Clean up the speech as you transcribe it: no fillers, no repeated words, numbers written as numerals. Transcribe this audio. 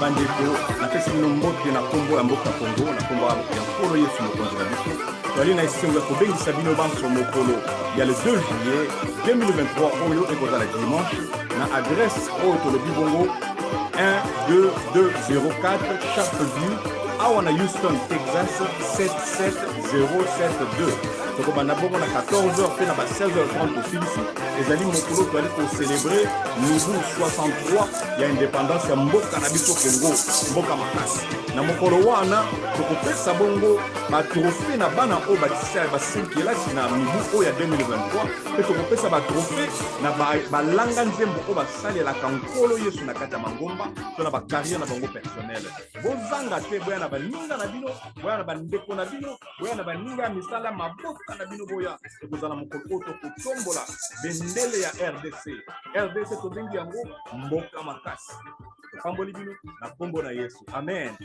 Bandeko, napesi bino mbote na nkombo ya mboka Kongo, na nkombo ya Nkolo Yesu Mokonzi na biso. Tozali na esengo ya kobengisa bino banso mokolo ya le 2 juillet 2023 oyo ekozala dimanche na adresse oyo tolobi bongo 12204 Sharpeview awa na Houston, Texas 77072. Tokobanda bongo na 14h mpe na ba 16h30 tosilisi. Ezali mokolo tozali kocelebre mibu 63 ya independance ya mboka na biso Congo, mboka makasi. Na mokolo wana tokopesa bongo batrofe na bana oyo basili kelasi na mibu oyo ya 2023 mpe tokopesa batrofe na balanga nzembo oyo basalelaka Nkolo Yesu na kati ya mangomba to na bacarrière na bango personnel. Bozanga te, boya na baninga na bino, boya na bandeko na bino, boya na baninga ya misala, mabota na bino, boya. Ekozala mokolo oyo tokotombola bendele ya RDC. RDC tobengi yango mboka makasi. Topamboli bino na nkombo na Yesu, amen.